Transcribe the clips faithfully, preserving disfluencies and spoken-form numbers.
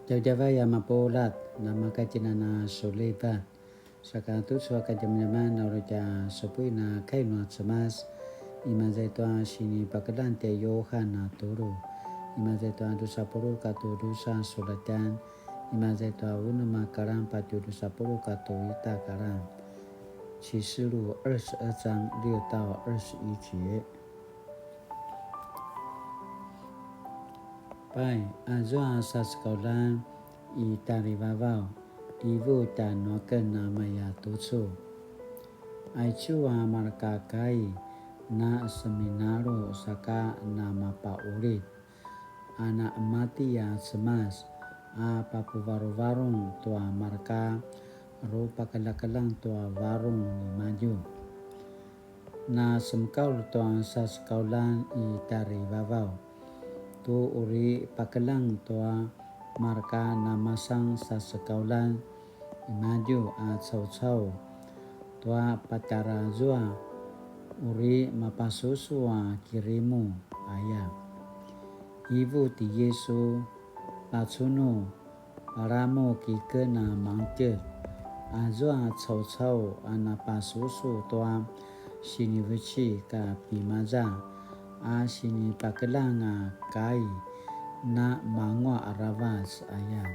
Djavadjavay a mapuljat, namakatjinana sulivat. Saka tucu a kadjamadjaman na uri tja supuin a kai nua Cemas. Imaza i tua sinipakeljang tjai Yuhan a tulu. Imaza i tua dusa puluq katua dusa sulatjan. Imaza i tua unem a kalan patje dusa puluq katua ita kalan. 启示录二十二章六到二十一节。 Pai, azua sasekauljan i tjarivavaw, ivu tjanuaken a maya tucu. Aicu a marka kai, na seminalu saka na mapaqulid, a na emati a Cemas, a papuvaruvarung tua marka rupakeljakeljang tua varung nimadju. Na semekaul tua sasekauljan i tjarivavaw, tu uri pakeljang tua marka namasan sasekauljan nimadju a caucau tua patjara zua, uri mapasusu a kirimu aya. Ivu ti Yisu, pacunu, palamuk iken a mangtjez, azua caucau a napasusu tua sinivecik a pimaza, a sinipakeljang a kai, na manguaq aravac aya.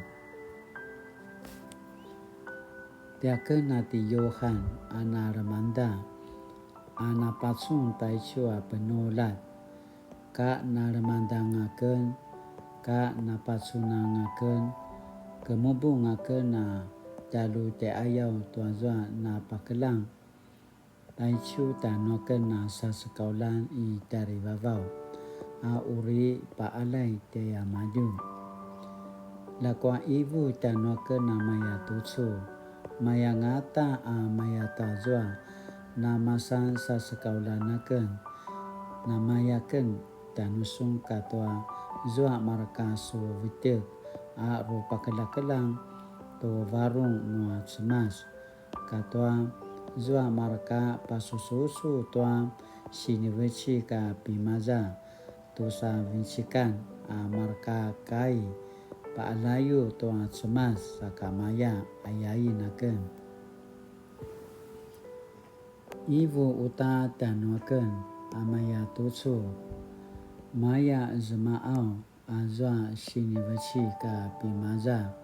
Tiaken a ti Yuhan a na lemangda, a napacun taicu a penuljat, ka na lemangdang aken, ka napacunangaken, kemubung aken a tjalju tjaiqayaw tuazua na pakeljang, taicu tjanuaken a sasekauljan i tjarivavaw, a uri paqaljay tjaimadju. Ljakua ivu tjanuaken a maya tucu, maya ngata a maya tazua, namasan sasekauljan aken, namayaken tjanusun katua zua marka su vetjek a rupakeljakeljang tu varung nua Cemas, katua zua marka pasususu tua sinivecik a pimaza, tusa vincikan a marka kai, paqaljayu tua Cemas sakamaya, ayain aken. Ivu uta tjanuaken a maya tucu, maya zemaqaw azua sinivecik a pimaza,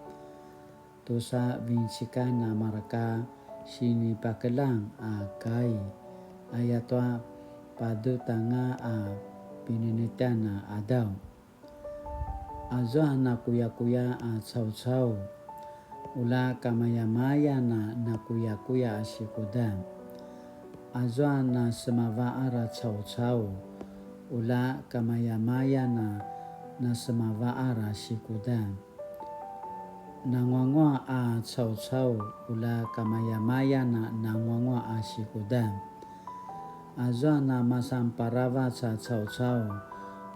tusa vincikan a marka sinipakeljang a kai, ayatua padutanga a pinenetjan a qadaw. Azua nakuyakuya a caucau, ula kamayamayan a nakuyakuya a sikudan. Azua nasemavaqar a caucau, ula kamayamayan a nasemavaqar a sikudan. Nanguanguaq a caucau, ula kamayamayan a nanguanguaq a sikudan. Azua namasan paravac a caucau,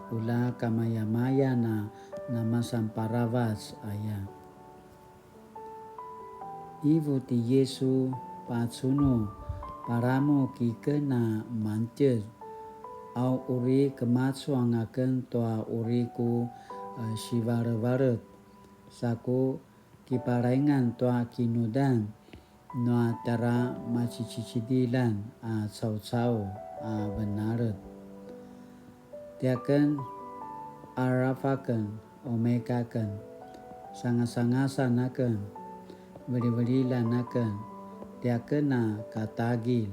ula kamayamayan a namasan paravac aya. Ivu ti Yisu, pacunu, palamuk iken a mangtjez, au uri kemacuangaken tua uri ku, eh, sivalevalet, saku kipalaingan tua kinudan nua tara macicicidilan a caucau a venalet. Tiaken, Alafaken, Omekaken, sangasangasan aken, velivelilan aken, tiaken a katagil,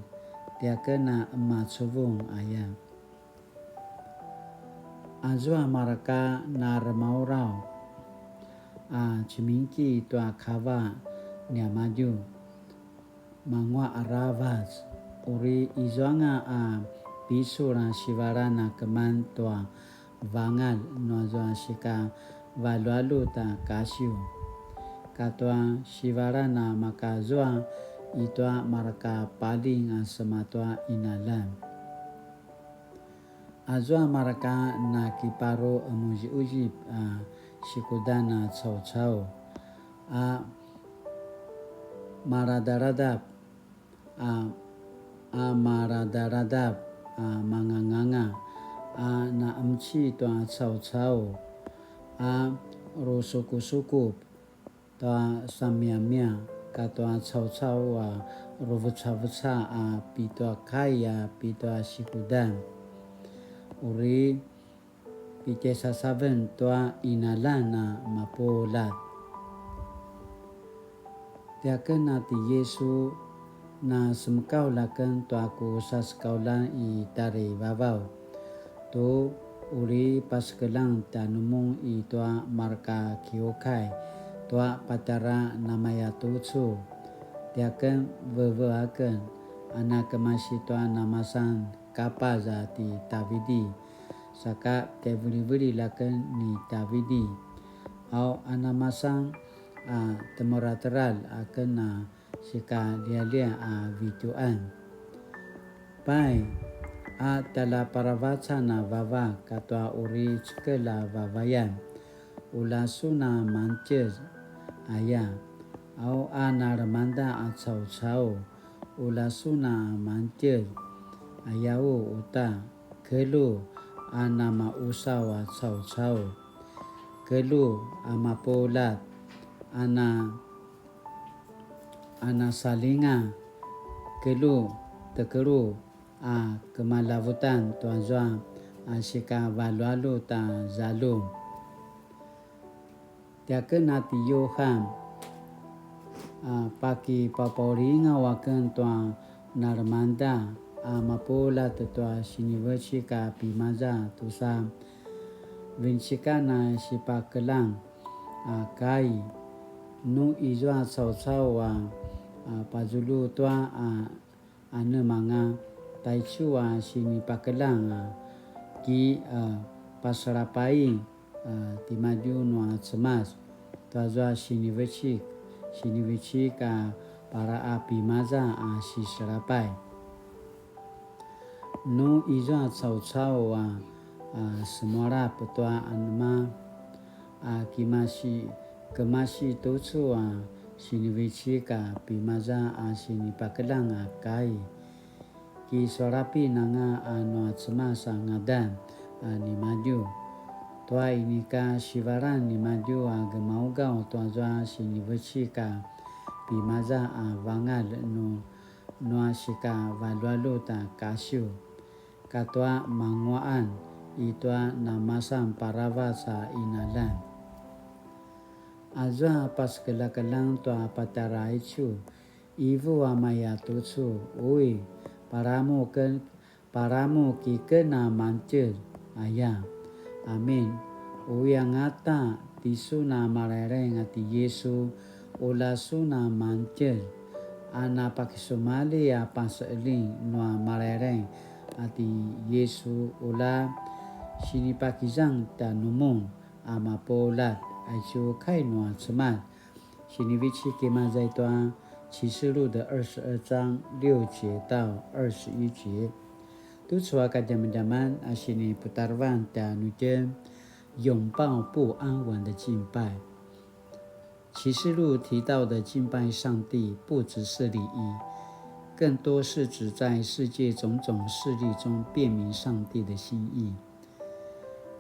tiaken a emacuvung aya. Azua marka naremaurau a cemingki tua kava niamadju, manguaq aravac, uri izuanga a pisul a sivalan a keman tua vangalj nuazua sika valualut a kasiw, katua sivalan a makazua i tua marka paling a sema tua inalan. Azua marka nakiparu emuziuzip a sikudan a caucau, a maradaradap, a, a maradaradap, a manganganga, a naemci tua caucau, a rusukusukup, tua samiamia katua caucau a ruvucavuca a pitua kai a pitua sikudan. Uri pitjaisasaven tua inalan a mapuljat. Tiaken a ti Yesu na semekaul aken tua ku sasekauljan i tjarivavaw, tu uri pasekeljang tjanumun i tua marka kiukai tua patjara namayatucu. Tiaken veve aken, a na kemasi tua namasan kapaz a ti Tavidi, saka tjaivilivililj aken ni Tavidi. Au a namasan a temerateralj aken a sikalialia a vitjuqan. Pai, a tjaljaparavacan a vavak katua uri cekelj a vavayan, ula sun a mangtjez, aya. Au a nalemangda a caucau, ula sun a mangtjez, ayau uta, kelju a namaqusaw a caucau, kelju a mapuljat, a na, a nasalinga, kelju, tekelju a kemalavutan tuazua a sikavaljualjut a zaljum. Tiaken a ti Yuhan, a pakipapaulingaw aken tua nalemangda a mapuljat tua sinivecik a pimaza tusa vinecikan a sipakeljang a kai, nu izua caucau a, a pazulju tua a anemanga, taicu a sinipakeljang a ki, a, pasalapay, a, timadju nua Cemas, tuazua sinivecik, sinivecik a para a pimaza a siselapay. Nu izua caucau a, a, semualap tua anema, a kimasi, kemasi tucu a sinivecik a pimaza a sinipakeljang a kai. Kisualapin anga a nua Cemas a ngadan a nimadju. Tua inika sivalan nimadju a gemaugaw tuazua sinivecik a pimaza a vangalj nu, nua sikavaljualjut a kasiw, katua manguaqan i tua namasan paravac a qinaljan. Azua pasekeljakeljang tua patjara aicu, ivu a maya tucu, ui, palamu ken, palamu kiken a mangtjez, aya. Amin. Ui angata, tisun a Malailaing a ti Yisu, ula sun a mangtjez, a napakisumalji a paseqeljing nua Malailaing a ti Yisu, ula sinipakizang tjanumun a mapuljat, aicu kai nua Cemas. Sinivecik imaza i tua 啟示錄的二十二章六节到二十一节. Tucu a kadjamadjaman a siniputarevan tjanuitjen, 拥抱不安稳的敬拜。启示录提到的敬拜上帝，不只是礼仪，更多是指在世界种种势力中辨明上帝的心意。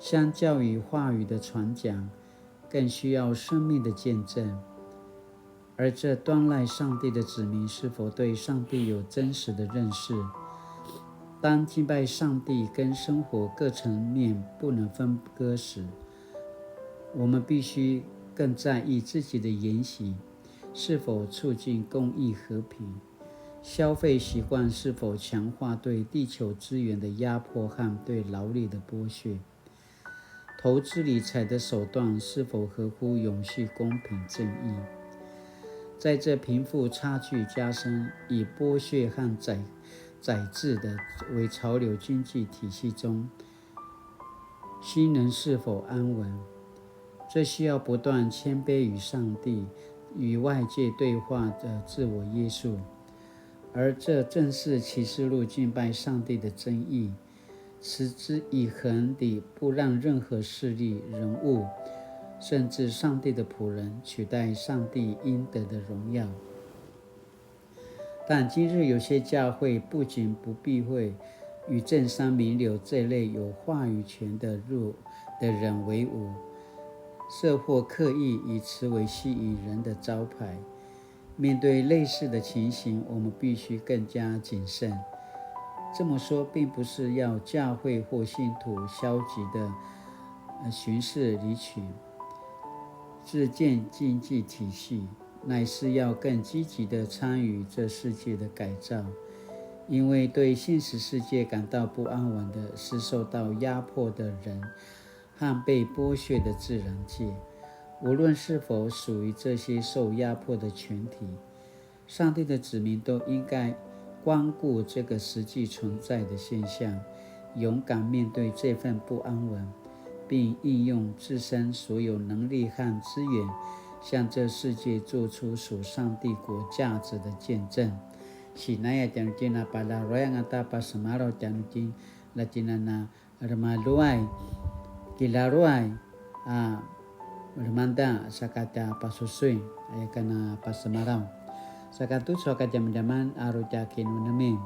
相较于话语的传讲，更需要生命的见证。而这端赖上帝的子民是否对上帝有真实的认识？当敬拜上帝跟生活各层面不能分割时，我们必须更在意自己的言行是否促进公义和平，消费习惯是否强化对地球资源的压迫和对劳力的剥削。投资理财的手段是否合乎永续、公平、正义？在这贫富差距加深、以剥削和宰宰制的为潮流经济体系中，心人是否安稳？这需要不断谦卑于上帝，与外界对话的自我约束。而这正是启示录敬拜上帝的真意，持之以恒地不让任何势力、人物，甚至上帝的仆人取代上帝应得的荣耀。但今日有些教会不仅不避讳与政商名流这类有话语权的入的人为伍，設或刻意以此為吸引人的招牌。面對類似的情形，我們必須更加謹慎。這麼說，並不是要教會或信徒消極地，呃，巡視離群，自建經濟體系，乃是要更積極地參與這世界的改造。因為對現實世界感到不安穩的是受到壓迫的人，和被剝削的自然界。無論是否屬於這些受壓迫的群體，上帝的子民都應該關顧這個實際存在的現象，勇敢面對這份不安穩，並運用自身所有能力和資源，向這世界做出屬上帝國價值的見證。Sinaya tjanuitjen a palaruay angata pasemalaw tjanuitjen, latinana remaluay, kilaruay, a, remanda saka tja pasusuy, aya kana pasemalaw. Saka tucu a kadjamadjaman a uri tja kinemenemen.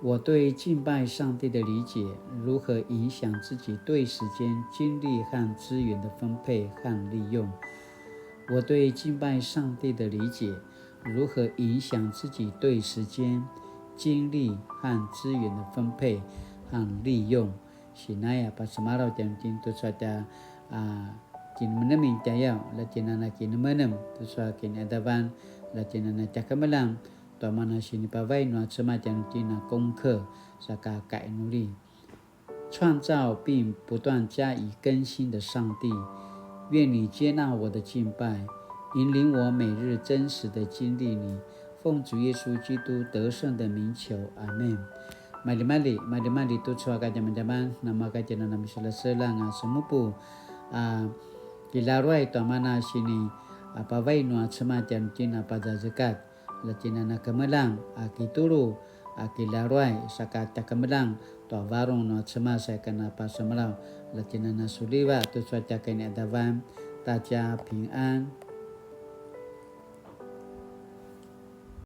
我對敬拜上帝的理解如何影響自己對時間、精力和資源的分配和利用？我對敬拜上帝的理解如何影响自己对时间、精力和资源的分配和利用。Sinaya pasemalaw tjanuitjen tucu a tja, a, kinemenemen tjayaw, latinana kinemenem tucu a kinaqadavan, latinana tjakemeljang, tua mana sinipavai nua Cemas tjanuitjen a kungke, saka kainuli. 创造并不断加以更新的上帝，愿你接纳我的敬拜，引领我每日真实的经历你。奉主耶稣基督得胜的名求，阿们。Maljimalji, maljimalji tucu a kadjamadjaman, namakatjena namiselaselang a semupu, a, kilaruay tua mana sini, a, pavai nua Cemas tjanuitjen a pazazekat. Latinana kemeljang a kitulu a kilaruay saka tjakemeljang tua varung nua Cemas aya kana pasemalaw. Latinana suliva tucu a tja kinaqadavan, ta tja pingan.